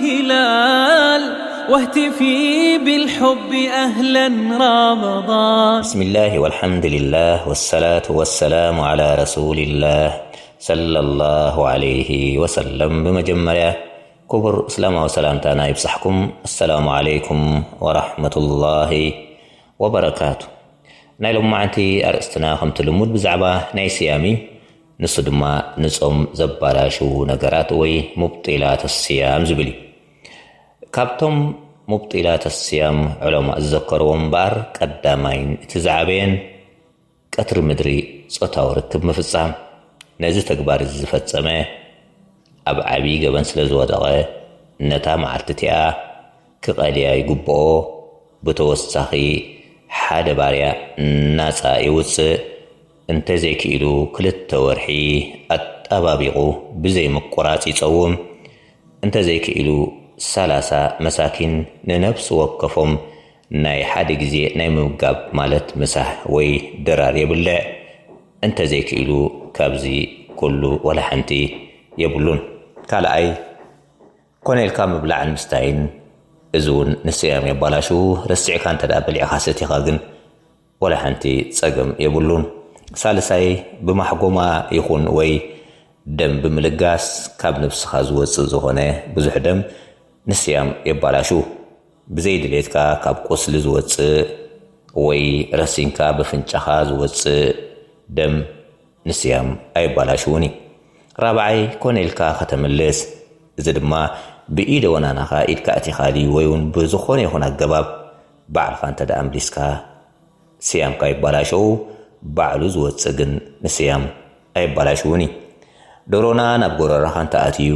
هلال واهتفي بالحب أهلا رمضان. بسم الله والحمد لله والصلاة والسلام على رسول الله صلى الله عليه وسلم. ብመጀመርያ ክቡር እስላማዊ ሰላምታና ይብጻሕኩም። السلام عليكم ورحمة الله وبركاته። ናይ ሎማዓንቲ ኣርእስትና ከምቲ ልሙድ ብዛዕባ ናይ ስያም እዩ። ንሱ ድማ ንጾም ዘባላሽዉ ነገራት ወይ ሙብጢላት ስያም ዝብል እዩ። ካብቶም ሙብጢላት ስያም ዑለማእ ዝዘከርዎም እምበኣር ቀዳማይን እቲ ዝዓበየን ቀትሪ ምድሪ ጾታዊ ርክብ ምፍጻም። ነዚ ተግባር እዚ ዝፈጸመ ኣብ ዓብዪ ገበን ስለ ዝወደቐ ነታ መዓልቲ እቲኣ ክቐድያ ይግብኦ። ብተወሳኺ ሓደ ባርያ ናጻ የውጽእ። እንተዘይክኢሉ ክልተ ወርሒ ኣጣባቢቑ ብዘይ ምቁራጽ ይጸውም። እንተዘይክኢሉ ሰላሳ መሳኪን ንነፍሲ ወከፎም ናይ ሓደ ግዜ ናይ ምምጋብ ማለት ምሳሕ ወይ ድራር የብልዕ። እንተዘይክኢሉ ካብዚ ኩሉ ወላ ሓንቲ የብሉን። ካልኣይ ኮነ ኢልካ ምብላዕን ምስታይን፣ እዚ እውን ንስያም የባላሽዉ። ረሲዕካ እንተ ደኣ በሊዕካ ሰቲኻ ግን ወላ ሓንቲ ጸገም የብሉን። ሳልሳይ ብማሕጎማ ይኹን ወይ ደም ብምልጋስ ካብ ነብስኻ ዝወጽእ ዝኾነ ብዙሕ ደም ንስያም የባላሽዉ። ብዘይ ድሌትካ ካብ ቁስሊ ዝወጽእ ወይ ረሲንካ ብፍንጫኻ ዝወጽእ ደም ንስያም ኣየባላሽውን እዩ። ራብዓይ ኮነ ኢልካ ከተምልስ፣ እዚ ድማ ብኢደ ወናናኻ ኢድካ ኣእቲኻ ድዩ ወይ እውን ብዝኾነ ይኹን ኣገባብ ባዕልኻ እንተ ደኣ ኣምሊስካ ስያምካ ይባላሸው፣ ባዕሉ ዝወጽእ ግን ንስያም ኣይባላሽውን እዩ። ደሮና ናብ ጎረራኻ እንተ ኣትዩ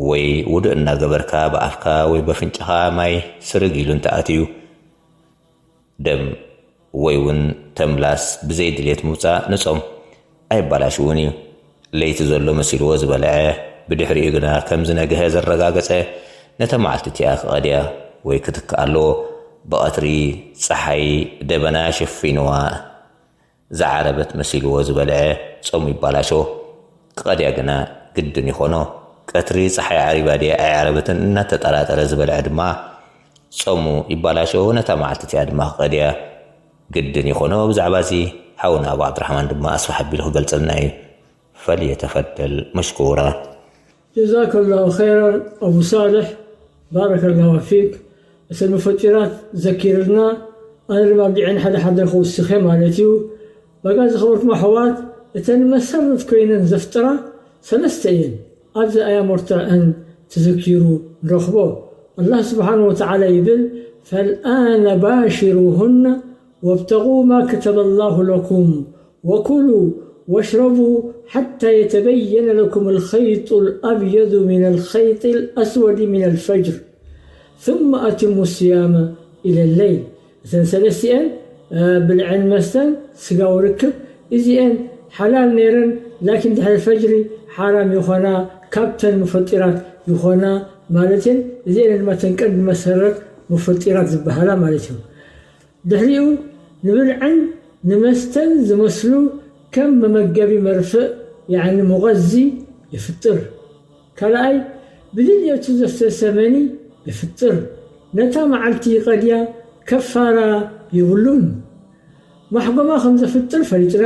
ወይ ውዱእ እናገበርካ ብኣፍካ ወይ በፍንጫኻ ማይ ስርግ ኢሉ እንተ ኣትዩ ደም ወይ እውን ተምላስ ብዘይ ድሌት ምውጻእ ንጾም ኣይባላሽውን እዩ። ለይቲ ዘሎ መሲልዎ ዝበልዐ ብድሕሪኡ ግና ከም ዝነግሀ ዘረጋገጸ ነታ መዓልቲ እቲኣ ክቐድያ ወይ ክትክእ ኣለዎ። ብቐትሪ ጸሓይ ደበና ሸፊንዋ ዝዓረበት መሲልዎ ዝበልዐ ጾሙ ይባላሾ። ክቐድያ ግና ግድን ይኾኖ። ቀትሪ ጸሓይ ዓሪባ ድያ ኣይዓረበትን እናተጠራጠረ ዝበልዐ ድማ ጾሙ ይባላሾ። ነታ መዓልቲ እቲኣ ድማ ክቐድያ ግድን ይኾኖ። ብዛዕባ እዚ ሓውና ኣቡ ዓብድራሕማን ድማ ኣስፍሕ ኣቢሉ ክገልጸልና እዩ። فليتفضل مشكورا. ጀዛከላሁ ኸይራን ኣቡ ሳልሕ፣ ባረከላሁ ፊክ። እተን ሙፈጢራት ዘኪርልና፣ ኣነ ድማ ኣብዚዐን ሓደ ሓደ ክውስኸ ማለት እዩ። ባጋ ዝኸበርኩም ኣሕዋት፣ እተን መሰረት ኮይነን ዘፍጥራ ሰለስተ እየን። ኣብዚ ኣያ ሞርተዐን ተዘኪሩ ንረኽቦ። ኣላህ ስብሓነ ወተዓላ ይብል፣ ፈልኣነ ባሽሩሁነ ወብተጉ ማ ከተበ ላሁ ለኩም ወኩሉ ወሽረቡ ሓታ የተበየነ ለኩም ልኸይጡ ልኣብየዱ ሚን ልኸይጢ ልኣስወዲ ሚን ልፈጅር ثم أتموا الصيام إلى الليل። እተን ሰለስቲኤን ብልዕን መስተን ስጋዊ ርክብ እዚኤን ሓላል ነይረን ላኪን ድሕሪ ፈጅሪ ሓራም ይኾና፣ ካብተን ሙፈጢራት ይኾና ማለት እየን። እዚኤን ድማ ተን ቀንዲ መሰረት ሙፈጢራት ዝበሃላ ማለት እዩ። ድሕሪኡ ንብልዕን ንመስተን ዝመስሉ ከም መመገቢ መርፍእ ያዕኒ ሙቐዚ ይፍጥር። ካልኣይ ብድልየቱ ዘፍሰሰ መኒ ይፍጥር። ነታ መዓልቲ ይቐድያ፣ ከፋራ ይብሉን። ማሕጎማ ከም ዘፍጥር ፈሊጥና፣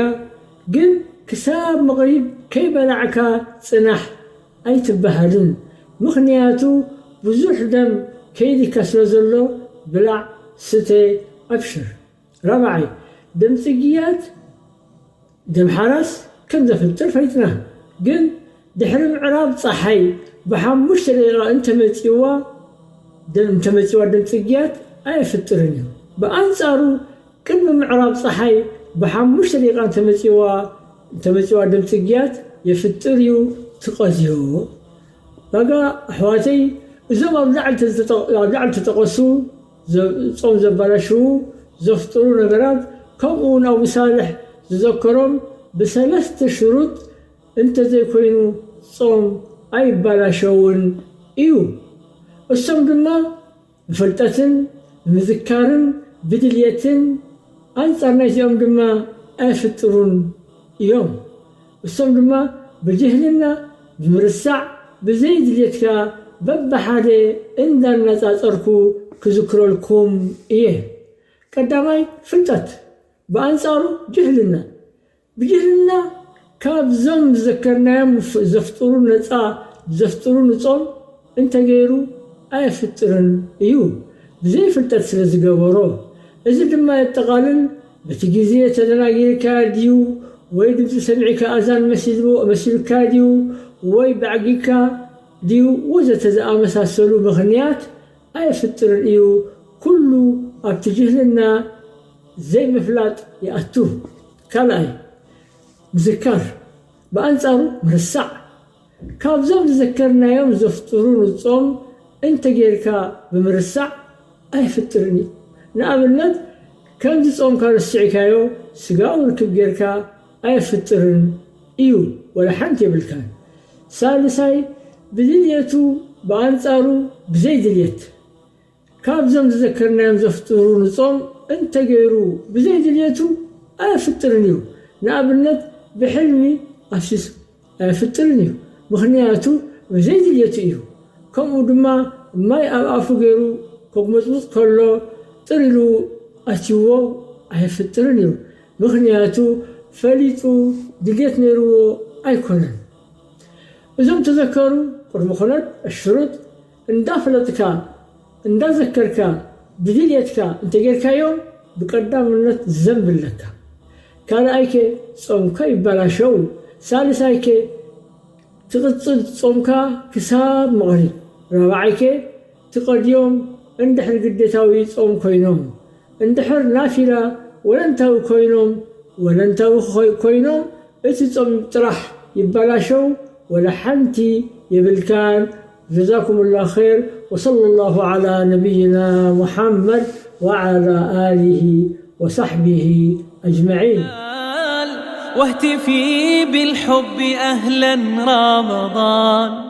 ግን ክሳብ መቕሪብ ከይበላዕካ ጽናሕ ኣይትበሃልን። ምኽንያቱ ብዙሕ ደም ከይድካ ስለ ዘሎ ብላዕ ስተ ኣብሽር። ራብዓይ ደም ጽግያት ደም ሓራስ ከም ዘፍጥር ፈሊጥና፣ ግን ድሕሪ ምዕራብ ጸሓይ ብሓሙሽተ ደቂቓ እንተመጺዋ ደም እንተመጺዋ ደም ጽግያት ኣየፍጥርን እዩ። ብኣንጻሩ ቅድሚ ምዕራብ ጸሓይ ብሓሙሽተ ደቂቓ እንተመጺዋ እንተመጺዋ ደም ጽግያት የፍጥር እዩ ትቐዝዮ። ባጋ ኣሕዋተይ እዞም ኣብ ላዕሊ ተጠቐሱ ጾም ዘባላሽዉ ዘፍጥሩ ነገራት ከምኡ እውን ኣቡ ሳልሕ ዝዘከሮም ብሰለስተ ሽሩጥ እንተዘይኮይኑ ጾም ኣይባላሸውን እዩ። እሶም ድማ ብፍልጠትን ብምዝካርን ብድልየትን ኣንጻር ናይዚኦም ድማ ኣይፍጥሩን እዮም። እሶም ድማ ብጅህልና ብምርሳዕ ብዘይ ድልየትካ በብሓደ እንዳነጻጸርኩ ክዝክረልኩም እየ። ቀዳማይ ፍልጠት፣ ብኣንጻሩ ጅህልና። ብጅህልና ካብዞም ዝዘከርናዮም ዘፍጥሩ ነጻ፣ ዘፍጥሩ ንጾም እንተገይሩ ኣየፍጥርን እዩ፣ ብዘይ ፍልጠት ስለ ዝገበሮ። እዚ ድማ የጠቓልል፣ በቲ ግዜ ተደናጊርካ ድዩ፣ ወይ ድምፂ ሰሚዕካ ኣዛን መሲልዎ-፣ መሲልካ ድዩ፣ ወይ ባዕጊካ ድዩ፣ ወዘተ ዝኣመሳሰሉ ምኽንያት ኣየፍጥርን እዩ። ኩሉ ኣብቲ ጅህልና ዘይምፍላጥ ይኣቱ። ካልኣይ፣ ምዝካር፣ ብኣንጻሩ ምርሳዕ። ካብዞም ዝዘከርናዮም ዘፍጥሩ ንጾም እንተጌርካ ብምርሳዕ ኣይፍጥርን እዩ። ንኣብነት፣ ከምዚ ጾምካ ረሲዕካዮ ስጋዊ ርክብ ጌርካ ኣየፍጥርን እዩ፣ ወላ ሓንቲ የብልካን። ሳልሳይ፣ ብድልየቱ ብኣንጻሩ ብዘይ ድልየት። ካብዞም ዝዘከርናዮም ዘፍጥሩ ንጾም እንተገይሩ ብዘይ ድልየቱ ኣየፍጥርን እዩ። ንኣብነት፣ ብሕልሚ ኣፍሲሱ ኣየፍጥርን እዩ፣ ምኽንያቱ ብዘይ ድልየቱ እዩ። ከምኡ ድማ ማይ ኣብ ኣፉ ገይሩ ከጉመጽምጽ ከሎ ጥር ኢሉ ኣትይዎ ኣየፍጥርን እዩ፣ ምኽንያቱ ፈሊጡ ድልየት ነይርዎ ኣይኮነን። እዞም ተዘከሩ ቅድሚ ኩነት ኣሽሩጥ እንዳፈለጥካ እንዳዘከርካ ብድልየትካ እንተጌርካዮም ብቀዳምነት ዘንብ ኣለካ። ካልኣይከ ጾምካ ይበላሸው። ሳልሳይከ ትቕጽል ጾምካ ክሳብ መቕሪብ። ራብዓይከ ትቐድዮም እንድሕር ግዴታዊ ጾም ኮይኖም። እንድሕር ናፊላ ወለንታዊ ኮይኖም፣ ወለንታዊ ኮይ-፣ ኮይኖም እቲ ጾም ጥራሕ ይበላሸው፣ ወላ ሓንቲ የብልካን። جزاكم الله خير، وصلى الله على نبينا محمد وعلى آله وصحبه أجمعين. واهتفي بالحب أهلا رمضان.